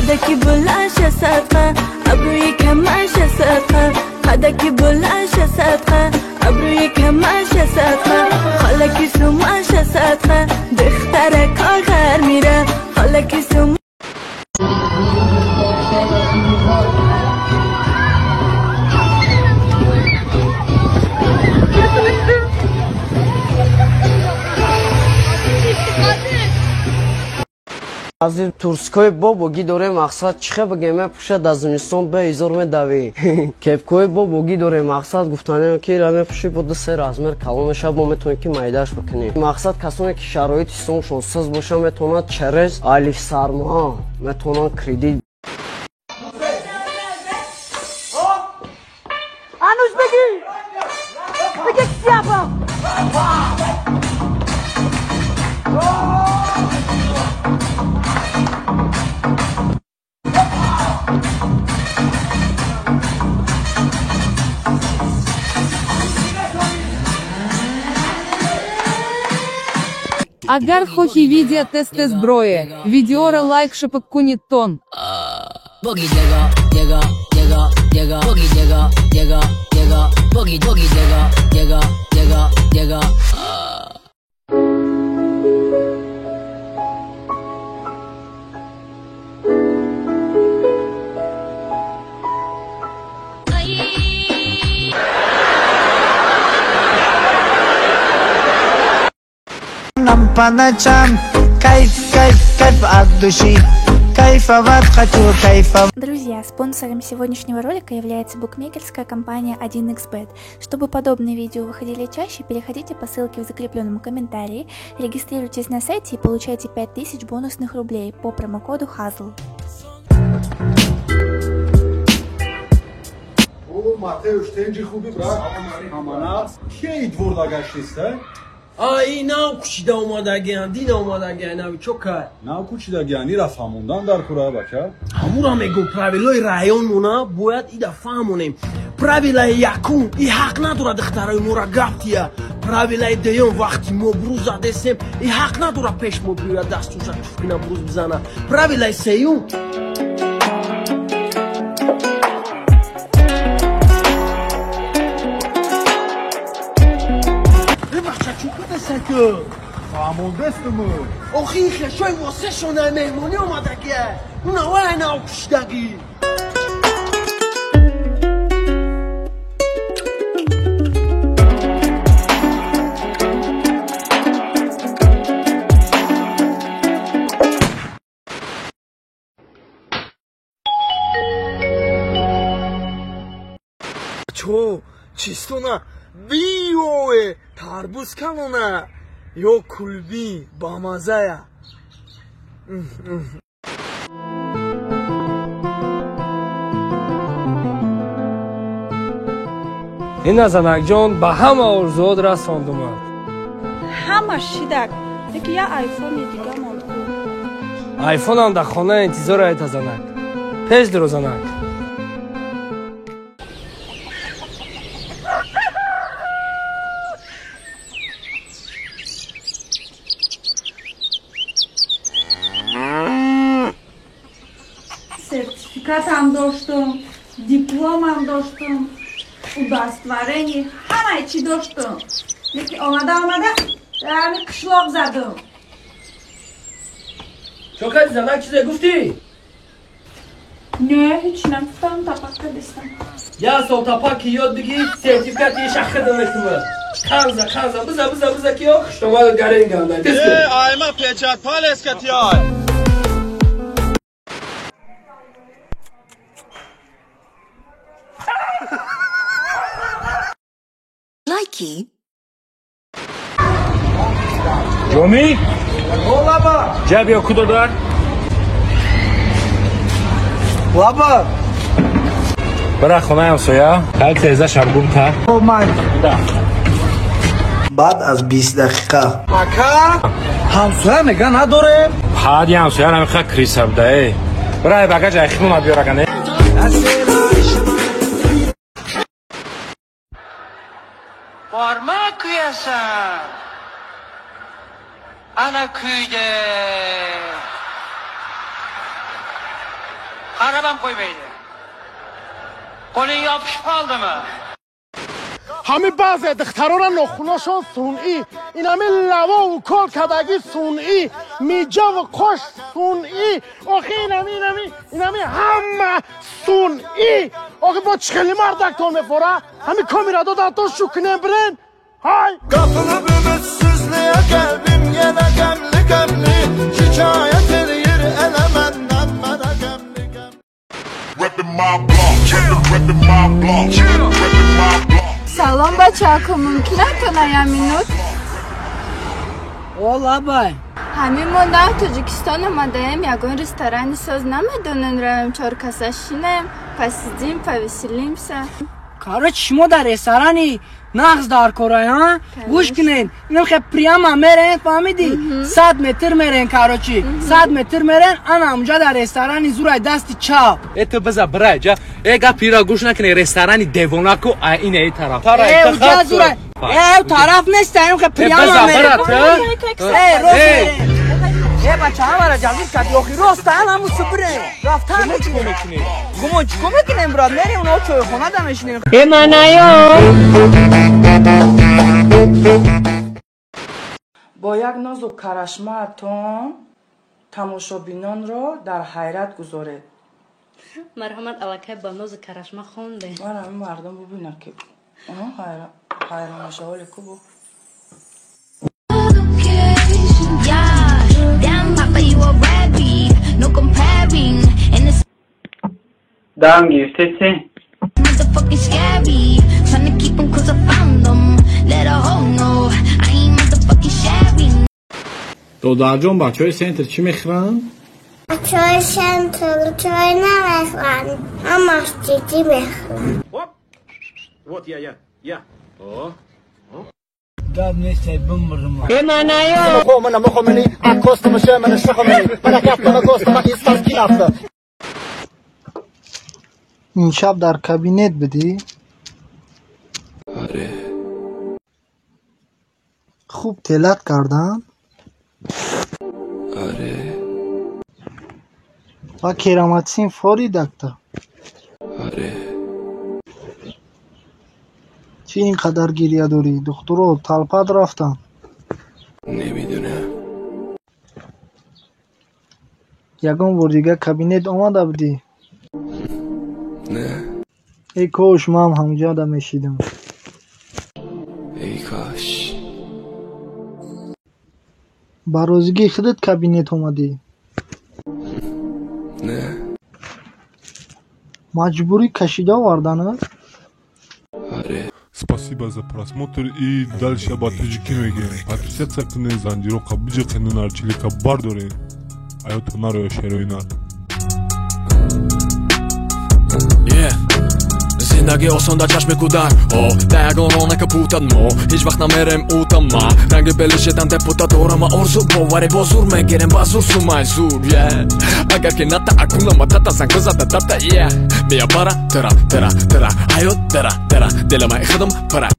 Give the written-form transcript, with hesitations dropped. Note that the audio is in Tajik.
Қадаки булаша садқа, абрӯи камаша садқа. Қадаки булаша садқа, абрӯи камаша садқа. Холаки сумаша садқа, духтара коғар мира. Холаки сум. Аз турскои бобогӣ дорем мақсад чихе бигем, мепӯшад аз зимистон бе изор медавӣ. Кепкои бобогӣ дорем мақсад гуфтанем ки ира мепӯшӣ бо ду-се размер калон мешавад, мо метавонем ки майдааш бикунем. Мақсад касоне ки шароити сомшон сиз боша метавонад через алиф сармоа метавонанд кредит. Ануш бигӣ! Бигӣ кисияпа! Агар хохи видео тест зброи, видеора лайк шапак кунит тон. Нам по ночам кайф, кайф, кайф от души. Кайфовать хочу, кайфовать. Друзья, спонсором сегодняшнего ролика является букмекерская компания 1xBet. Чтобы подобные видео выходили чаще, переходите по ссылке в закрепленном комментарии, регистрируйтесь на сайте и получайте 5000 бонусных рублей по промокоду HAZL. О, Матеуш, тенҷи хуби, брат. Аманат, кей двор дагаштиста? Ай, нав кучида омадагиан, дин омадагиан, нави чо кай? Нав кучидагиан, ира фаҳмондан дар кура, бача. Ҳамура мегӯ, правилои районмона бояд ида фаҳмонем. Правилаи якум, и ҳақ надорад духтарои мора гап тия. Правилаи дуюм, вақти мо буруз задесем, и ҳақ надорад пеш мо биёяд дастуша туф кина буруз бизана. Правилаи сеюм, фаҳмондестуму. Охи хешои восешона меҳмонӣ омадагия. Унавай нав кушидагӣ. Чо, чистона, биёе, тарбуз калона. Ё кулби бамазая. Ина занакҷон ба ҳама орзуот расондумад. Ҳама шидак, леки я айфони дига монд ку. Айфонам дар хона интизор айта занак. Пеш дуро занак. Сертификатам доштум, дипломам доштум, удостоверение, ҳамаи чӣ доштум. Леки омада омада ҳами қишлоқ задум. Чо кардӣ занак, чизе гуфтӣ? Не, ҳеч нагуфтам, тапак кардистам. Я сол тапак ки ёд бигӣ, сертификати шаххада метума. Қанза, қанза, биза, биза, биза ки ё хуштомада гарен ганда. Э, айма печат палеска тиёй. Лайки. Ҷомӣ? Лаба. Ҷаб ё кудодар? Лаба. Бара хонаи ҳамсоя, як теза шабгум та. Баъд аз 20 дақиқа. Ака, ҳамсоя мега надорем. Ҳади ҳамсоя намехоҳад криса буда, э. Бара багаж айхимона биёрагане. Барма куясан. Ана куйде. Qarab ham qo'ymaydi. Qo'ling yopishib qoldimi? Ҳами баъзе духтарора нохуношон сунъӣ, инами лавову кол кадаги сунъӣ, миҷаву қош сунъӣ, охи инами инами инами ҳама сунъӣ. Охи бо чӣ хели мардактон мефора? Ҳами комира додатон шукунем бирен? Ҳай! Kapılıp ümitsizliğe kalbim yine gemli gemli Şikayet eləyir elə məndən mənə gemli gemli Reppin' my block, reppin' my block, reppin' my block. Салом, бачако, мумкин атона як минут? О, лабай. Ҳамин мо нав Тоҷикистон омадаем, ягон ресторани соз намедонем, равем чор каса шинем, посидим, повеселимся. Короче, шумо дар ресторани нағз дар корай, а? Гӯш кунед, инам хе прямо мерен, фаҳмидӣ? 100 метр мерен, короче, 100 метр мерен, ана унҷа дар ресторани зурай дасти чап. Э, ту биза бирай ҷа. Э, гап ира гӯш накунӣ, ресторани девонаку а ина э тараф. Э, уҷа зурай. Э, тараф нест, инам хе прямо мерен. Э, рост мерен. Э, бача, ҳамара ҷалб карди, охи рост ан ҳаму субирем. Рафтан мекунем. Гумон чико мекунем, брат? Мерем онҳо чойхона да мешинем. Э, манаё. Бо як нозу карашмаатон тамошобинонро дар ҳайрат гузоред. Марҳамат, аллакай ба нозу карашма хондем. Ман ҳамин мардум бубинад, ки онҳо ҳайрон мешавали кубу. Дам гирифтеси? Додарҷон, бачаҳои центр чӣ мехӯранд? Бачаҳои центр чой намехӯранд, ҳамаш чизи мехӯранд. Вот я, я, я. О. Гап нест, бимрм. Э, манаё. Ин шаб дар кабинет будӣ? Оре. Хуб телат карданд? Оре. Ва кераматсин форидакта? Оре. Чӣ ин қадар гиря дорӣ? Духтуро талпад рафтанд. Намедонам. Ягон бор дигар кабинет омада будӣ? Не. Эй кош ман ҳамҷода мешидам. Эй кош. Ба розигии худат кабинет омадӣ? Не. Маҷбурӣ кашида оварданат? Оре. Спасибо за просмотр и дальше ба тоҷикӣ мегӯем. Подписаться кунед, занҷироқа биҷиқену нарчилика бардоред. Аёто нароя шерои нар. Зиндагӣ осон дар чашми кӯдак, о да ягон рона капутад, мо ҳеҷ вақт намерем утама. Ранги белишедан депутат дорама, орзу боварӣ бо зур мегирем ба зур сумай зур. Агар ки ната акунама тата занг бизада тата, мия бара тара тара тара ҳаёт тара тара дилама худам пара.